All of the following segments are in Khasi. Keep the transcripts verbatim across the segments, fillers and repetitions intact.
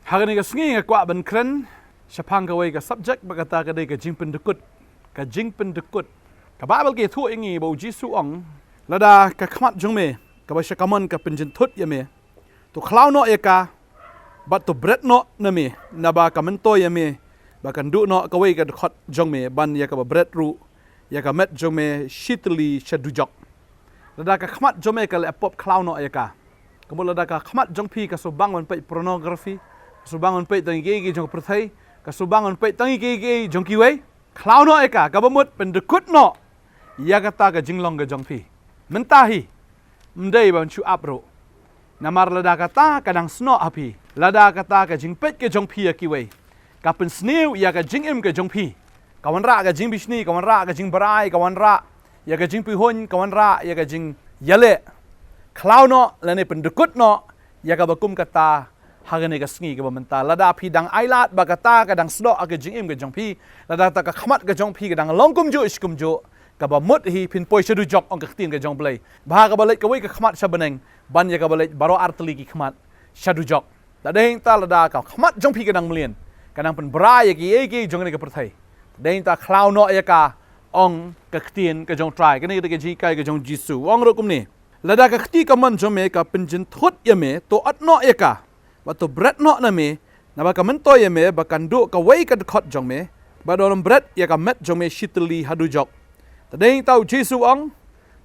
Ha kane ka sngi nga kwah ban kren shaphang kawei ka subject ba kata ka dei ka jingpyndykut. Ka jingpyndykut. Ka Baibl ka ïathuh ïa ngi ba U Jisu u ong, lada ka khmat jong me kaba sha kamon ka pynjynthut ïa me, to khlaw noh ïa ka, bad to bret noh na me, naba ka myntoi ïa me ba kan duh noh kawei ka dkhot jong me ban ïa kaba bret ruh ïa ka met jong me shi tylli sha dujok. Lada ka khmat jong me ka leh pop, khlaw noh ïa ka. Ka mut lada ka khmat jong phi ka shu bang ban peit pornography, ka shu bang ban peit tang ïa kiei kiei jong ka pyrthei, ka shu bang ban peit tang ïa kiei kiei jong kiwei, khlaw noh ïa ka, kaba mut pyndykut noh ïa kata ka jinglong ka jong phi mynta hi. Ym dei ban shu ap ruh. Namar lada kata ka dang snoh ha phi, lada kata ka jingpeit ka jong phi ïa kiwei ka pynsniew ïa ka jingim ka jong phi, ka wanrah ka jingbishni, ka wanrah ka jingbrai, ka wanrah ïa ka jingpihuiñ, ka wanrah ïa ka jingïaleh, khlaw noh lane pyndykut noh ïa kaba kum kata ha kane ka sngi kaba mynta. Lada phi dang ailad ba kata ka dang snoh ha ka jingim ka jong phi, lada kata ka khmat ka jong phi ka dang long kumjuh shi kumjuh, kaba mut hi phin poi sha dujok, ong ka ktien ka jong U Blei. Bad ha kaba leit kawei ka khmat sha bneng ban ïa kaba leit baroh ar tylli ki khmat sha dujok. Te dei hangta lada ka khmat jong phi ka dang mlien, ka dang pynbrai ïa kiei kiei jong kane ka pyrthei, te dei hangta khlaw noh ïa ka, ong ka ktien ka jong U Trai. Kane ka dei ka jinghikai ka jong U Jisu. U ong ruh kumne, lada ka kti kamon jong me ka pynjynthut ïa me, to ot noh ïa ka, bad to bret noh na me, naba ka myntoi ïa me ba kan duh kawei ka dkhot jong me, bad to ym bret ïa ka met jong me shi tylli ha dujok. Te dei hangta U Jisu u ong,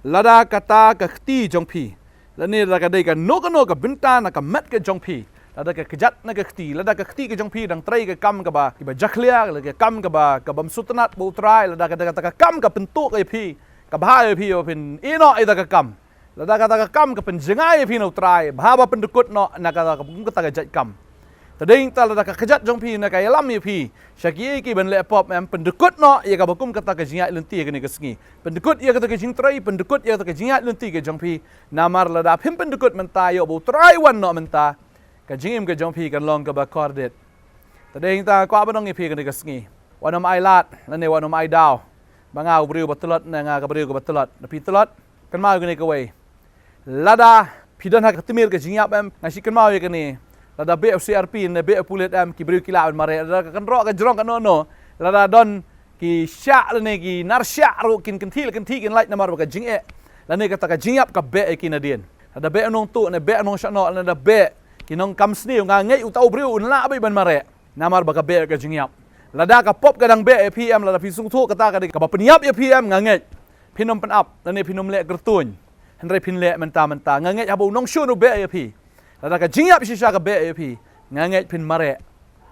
lada kata ka kti jong phi, lane lada ka dei kano kano ka bynta na ka met ka jong phi, lada ka kjat na ka kti, lada ka kti ka jong phi dang trei ka kam kaba, kiba jakhlia, lada ka kam kaba, kaba ym sngewtynnat bad U Trai, lada ka dei kata ka kam ka pyntuh ïa phi, ka bha ïa phi, ïa phin ïeh noh ïa kata ka kam, lada kata ka kam ka pynjngai ïa phi na U Trai, bha ba pyndykut noh na kata ka, kata ka jait kam. Te dei hangta lada ka kjat jong phi na ka ïalam ïa phi sha kiei kiei ban leh pop, em, pyndykut noh ïa kaba kum kata ka jingïaid lynti ha kane ka sngi. Pyndykut ïa kata ka jingtrei, pyndykut ïa kata ka jingïaid lynti ka jong phi. Namar lada phim pyndykut mynta, ïoh ba U Trai u wan noh mynta, ka jingim ka jong phi kan long kaba kordit. Te dei hangta kwah ban ong ïa phi ha kane ka sngi, wat nym ailad lane wat nym ai daw ba nga u briew ba tlot ne nga ka briew kaba tlot. Lada phi tlot, kynmaw ïa kane kawei. Lada phi don ha ka tmier ka jingïap, em, nga shu kynmaw ïa kane, lada beh u C R P ne beh u pulit, em, ki briew ki lah ban mareh. Lada ka kynroh ka jrong kano kano, lada don ki shiah lane ki nar shiah ruh, kin kynthih la kynthih kin lait namar ba ka jingeh lane kata ka jingïap ka beh ïa ki nadien. Lada beh u nongtuh ne beh u nongshohnoh, lada beh ki nongkam sniew, nga ngeit uta u briew un lah beit ban mareh namar ba ka beh ka jingïap. Lada ka pop ka dang beh ïa phi, em, lada phi sngewthuh kata ka dei kaba pynïap ïa phi, em, nga ngeit phin ym pynap lane phin ym leh kyrtuiñ, hynrei phin leh mynta mynta. Nga ngeit haba u nongshun u beh ïa phi, lada ka jingïap shisha ka beh ïa phi, nga ngeit phin mareh.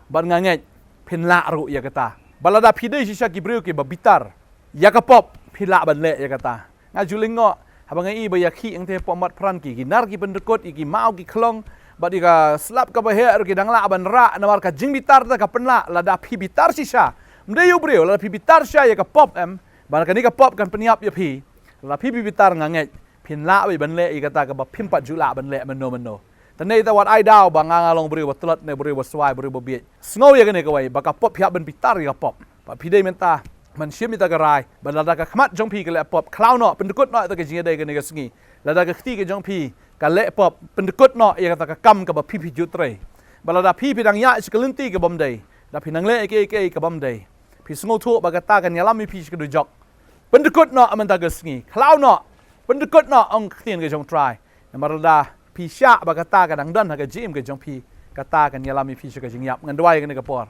Bad nga ngeit phin lah ruh ïa kata. Bad lada phi dei shisha ki briew kiba bitar ïa ka pop, phi lah ban leh ïa kata. Nga ju lyngngoh haba nga ïohi ba ïa khih hangtei hapoh Motphran, ki, ki nar ki pyndykut, ïa ki maw ki khlong, bad ïa ka slap kaba heh ruh ki dang lah ban rah namar ka jingbitar te ka pynlah. Lada phi bitar shisha, ym dei ïa u briew, lada phi bitar shisha ïa ka pop, em, ba kane ka pop kan pynïap ïa phi, lada phi bitar, nga ngeit phin lah beit ban leh ïa kata kaba phim pat ju lah ban leh mynno mynno. Te dei hangta wat ai daw ba nga, nga long briew ba tlot ne briew ba swai, briew ba bieit. Sngew ïa kane kawei, ba ka pop phi hap ban bitar ïa ka pop. Ba phi dei mynta ban shim ïa kata ka rai ba lada ka khmat jong phi ka leh pop, khlaw noh, pyndykut noh ïa kata ka jingïadei kane ka sngi. Lada ka kti ka jong phi ka leh pop, pyndykut noh ïa kata ka kam kaba phi phi ju trei. Ba lada phi phi dang ïaid sha ka lynti kabym dei, lada phi nang leh ïa kiei kiei kabym dei, phi sngewthuh ba kata kan ïalam ïa phi sha ka dujok. Pyndykut noh mynta ka sngi, khlaw noh, pyndykut noh, ong ka ktien ka jong U Trai. Namar lada phi shah ba kata ka dang don ha ka jingim ka jong phi, kata kan ïalam ïa phi sha ka jingïap. Ngan duwai kane ka por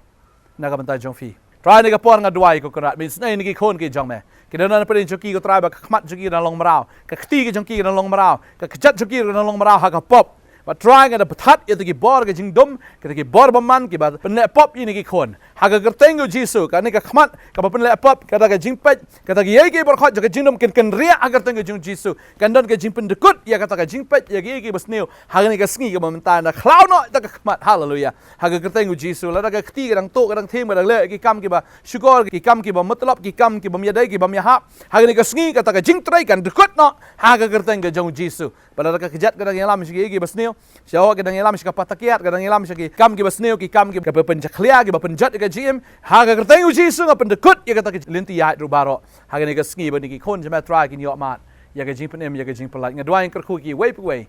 na ka bynta jong phi. Trai, kane ka por nga duwai, ko Kynrad, ba in isynei ïa ki khun ki jong me, ki don na pdeng jong ki, ko Trai, ba ka khmat jong ki ka dang long mraw, ka kti ka jong ki ka dang long mraw, ka kjat jong ki ka dang long mraw ha ka pop. Bad Trai, nga da pynthat ïa kito ki bor ka jingdum, kito ki bor bymman kiba pynleh pop ïa kine ki khun. Ha ka kyrteng U Jisu, kane ka khmat kaba pynleh pop, kata ka jingpeit, kata kiei kiei baroh jong ka jingdum kin kynriah ha ka kyrteng ka jong U Jisu. Kan don ka jingpyndykut ïa kata ka jingpeit ïa kiei kiei basniew ha kane ka sngi kaba mynta. Nda khlaw noh ïa kata ka khmat. Haleluya. Ha ka kyrteng U Jisu. Lada ka kti ka dang tuh, ka dang thim, ka dang leh ki kam kiba shukor, ki kam kiba matlab, ki kam kibym ïadei, kibym ïahap, ha kane ka sngi kata ka jingtrei kan dykut noh ha ka kyrteng ka jong U Jisu. Bad lada ka kjat ka dang ïalam sha kiei kiei basniew, sha, ka dang ïalam sha ka patakiat, ka dang ïalam sha ki kam kiba sniew, ki kam kiba pynjakhlia, kiba pynjot ïa ka jingim, ha ka kyrteng U Jisu nga pyndykut ïa kata ka lynti ïaid ruh baroh ha kane ka sngi, ba kine ki khun jong me, Trai, kin ïoh mad ïa ka jingpynim, ïa ka jingpyllait. Nga duwai, nga kyrkhu ïa kiwei pa kiwei.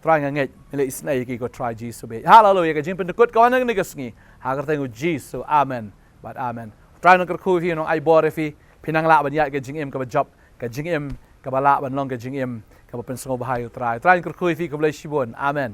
Trai nga ngeit, ngi leh isynei ïa ki ko Trai Jisu beit. Haleluya, ka jingpyndykut ka wan na kane ka sngi. Ha ka kyrteng u Jisu, amen. Bad amen. Trai nang kyrkhu ïa phi, nang ai bor ïa phi, phi nang lah ban ïaid ka jingim kaba jop, ka jingim kaba lah ban long ka jingim kaba pynsngewbha ïa u Trai. Trai nang kyrkhu ïa phi, khublei shibun. Amen.